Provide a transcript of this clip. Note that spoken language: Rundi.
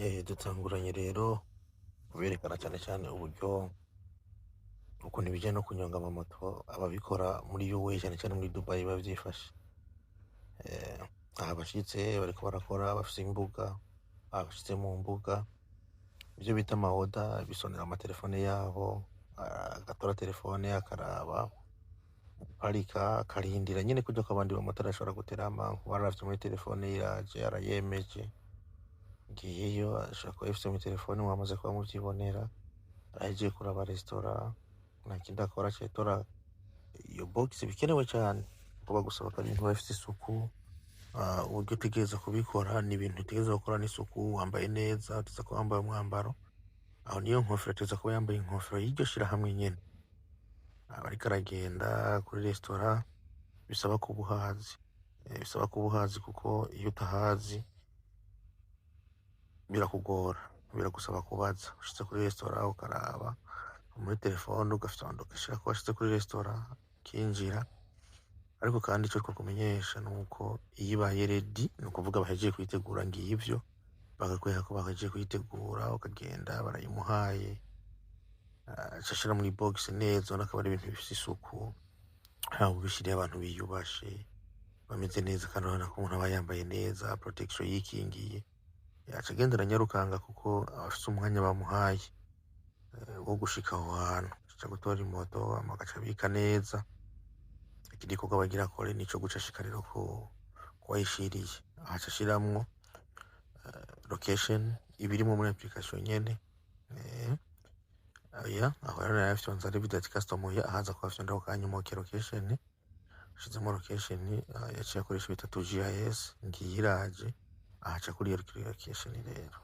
Dutanguranye rero kuberekana cane cane uburyo ukuntu ibijanye no kunyonga amamoto ababikora muri UAE, cane cane muri Dubai, biba vyifashe. Aha abashitse bariko barakora bafise imbuga, abashitse mu mbuga ivyo bita ama order bisonera amatelefone yabo, agatora telefone akaraba parika akarindira nyene kurya kw'abandi bamotari ashobora guterama baravye muri telefone iraje arayemeje. Ngiyo ashobora kuba ayifise muri telefone, mwamaze kuba muvyibonera. Arahejeje kuraba restaurant, nta kindi akora aca atora iyo box. Bikenewe cane kuko bagusaba ko ari ibintu biba bifise isuku. Uburyo utegerezwa kubikora ni ibintu utegerezwa gukora n'isuku, wambaye neza, utegerezwa kuba wambaye umwambaro aho niyo nkofero, ategerezwa kuba yambaye inkofero y'iryo shirahamwe nyene. Aba ariko aragenda kuri restaurant, bisaba kuba uhazi. Bisaba kuba uhazi kuko iyo utahazi birakugora, biragusaba kubaza. Ushitse kuri restaurant ukaraba muri telefone, ugafyonda ugashirako washitse kuri restaurant, ukinjira. Ariko kandi ico twokumenyesha nuko iyo ibaye ready, ni ukuvuga bahejeje kuyitegura, ngivyo bakakwereka ko bahejeje kuyitegura, ukagenda barayimuhaye, aca ashira muri box neza. Ubona ko ari ibintu bifise isuku, haba ubishiriye abantu biyubashe bameze neza, kandi urabona ko umuntu aba yambaye neza protection, yikingiye. Aca agenda aranyarukanga kuko aba afise umwanya bamuhaye wo gushika aho hantu, aca gutora imoto hama agaca abika neza. Ikindi gikorwa bagira akore nico guca ashika rero ku kuwayishiriye, aca ashiramwo location ibirimwo muri application nyene. Oya, aho rero yarafyonze ari video ati customer ahaza kuhafyonda ako kanya okay, location ashizemo location, yaciye akoresha bitatu GIS, ngiyi iraje ahaca kuri iyo location rero.